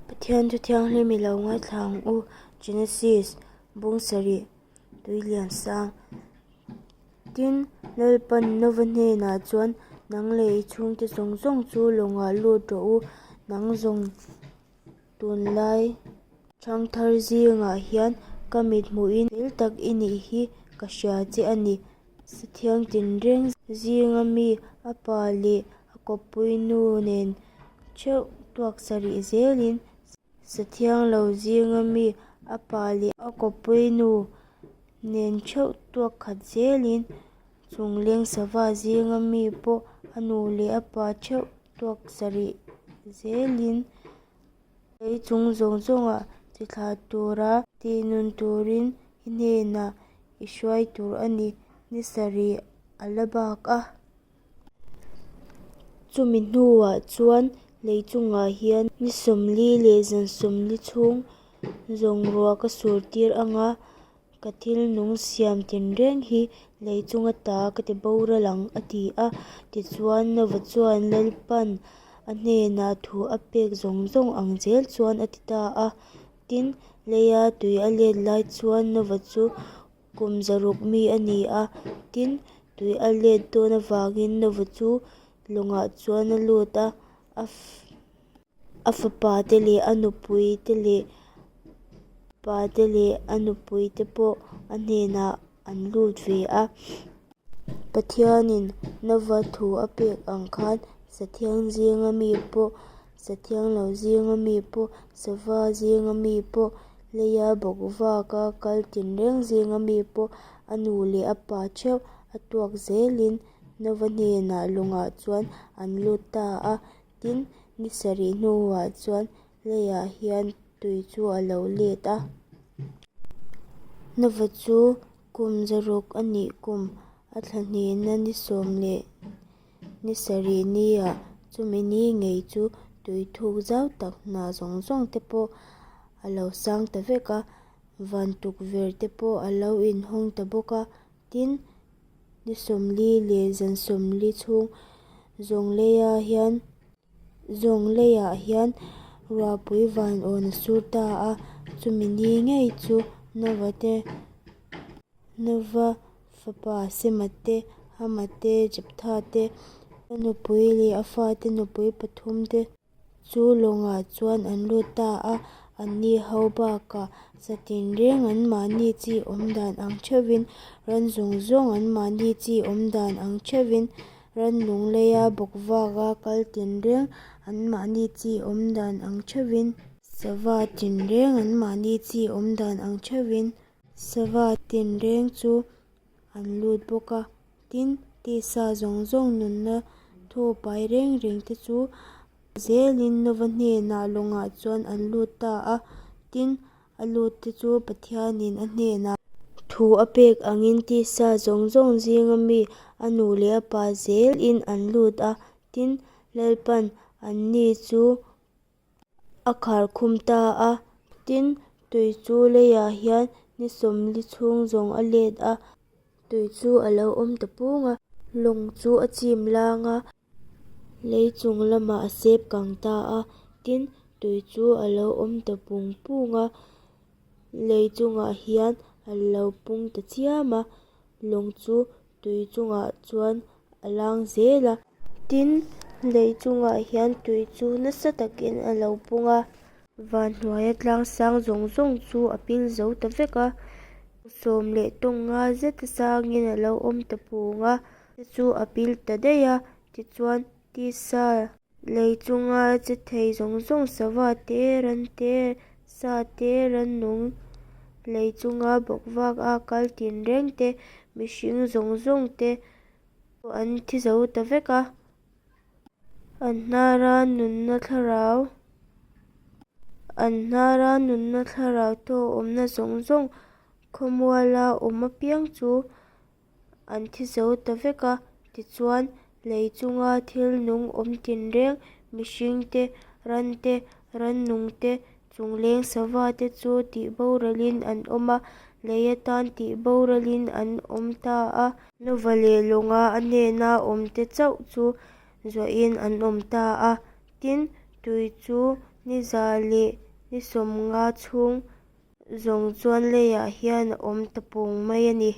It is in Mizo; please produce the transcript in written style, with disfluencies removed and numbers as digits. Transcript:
Pathian thu thianghlim i lo ngaithla ang u, Genesis, bung sarih, tui lian sang. Tin, Lalpan Nova hnenah chuan, Nang leh i chhungte zawng zawng chu lawngah lut rawh u, nang zawng tunlai thangthar zingah hian ka mit hmuhin fel tak i nih hi ka hria che a ni. Sathiang tinreng zinga mi a pa leh a kawppui nu nen theuh tuak sarih zelin Sathiang lo zinga mi a pa leh a kawppui nu nen theuh tuak khat zelin chungleng sava zinga mi pawh a nu leh a pa theuh tuak sarih zelin lei chung zawng zawngah chi thlah tura tihnun turin i hnenah i hruai tur a ni, ni sarih a la bak a. Chumi hnuah chuan lei chungah hian ni 40 leh zan 40 chhung zawng ruah ka sur tir ang a, ka thil nung siam tinreng hi lei chunga ta ka ti boral ang, a ti a. Tichuan, Nova chuan Lalpa'n a hnenah thu a pek zawng zawng ang zel chuan a ti ta a. Tin, leia tui a let lai chuan Nova chu Kum 600 mi a ni a, tin, tui a let dawn avangin Nova chu lawngah chuan a lut a, a fapa te leh a nupui te leh pa te leh a nupui te pawh a hnenah an lut ve a. Pathianin Nova thu a pek ang khan Sathiang zinga mi pawh, Sathiang lo zinga mi pawh, Sava zinga mi pawh, Leia bawkvaka kal tinreng zinga mi pawh a nu leh a pa theuh a tuak zelin Nova hnenah lawngah chuan an lut ta a. Tin, ni sarih hnuah chuan leiah hian tui chu a lo let a. Nova chu kum 600 a nih kum a thla hnihna ni sawm leh Ni sarih nia chumi ni ngei chu tui thuk zau tak hna zawng zawng te pawh a lo sang ta vek a, van tukverh te pawh a lo inhawng ta bawk a. Tin, ni 40 leh zan 40 chhung zawng leiah hian zawng leiah hian ruahpui van awn a sur ta a, chumi ni ngei chu Nova te Nova fapa Sema te, Hama te, Jeptha te, a nupui leh a fate nupui pathum te chu lawngah chuan an lut ta a. Anni ho bakah sa tinreng anmahni chi awm dan ang theuhin, ran zawng zawng anmahni chi awm dan ang theuhin, rannung leia bawkvaka kal tinreng anmahni chi awm dan ang theuhin, sava tinreng anmahni chi awm dan ang theuhin, Sava tinreng chu an lut bawk a, tin, tisa zawng zawng nunna thaw pai reng reng te chu zelin Nova hnenah lawngah chuan an lut ta a, tin, a lut te chu Pathianin a hnenah thu a pek angin tisa zawng zawng zinga mi a nu leh a pa zelin an lut a, tin, Lalpan anni chu A khar khum ta a, tin, tui chu leiah hian ni 40 chhung zawng a let a, tui chu a lo awm ta pung a, lawng chu a chim lang a, lei chung lamah a sep kang ta a, tin, tui chu a lo awm ta pung pung a, lei chungah hian a lo pung ta chiam a, lawng chu tui chungah chuan a lang zel a. Tin, lei chungah hian tui chu nasa takin a lo pung a. Van hnuaia tlang sang zawng zawng chu a pil zo ta vek a, sawm leh tawng nga zeta sangin a lo awm ta pung a, te chu a pil ta daih a, tichuan tisa lei chunga che thei zawng zawng sava te, ran te, sa te, rannung lei chunga bawkvak a kal tinreng te, mihring zawng zawng te chu an thi zo ta vek a. An hnara nunna thlarau An hnara nunna thlarau thaw awmna zawng zawng khawmuala awm apiang chu an thi zo ta vek a, tichuan lei chunga thil nung awm tinreng, mihring te, ran te, rannung te, chungleng sava te chu tih boralin an awm a, lei atan tih boralin an awm ta a. Nova leh lawnga a hnena awmte chauh chu zuahin an awm ta a, tin, tui chu Ni 150 chhung zawng chuan leiah hian a awm ta pung mai a ni.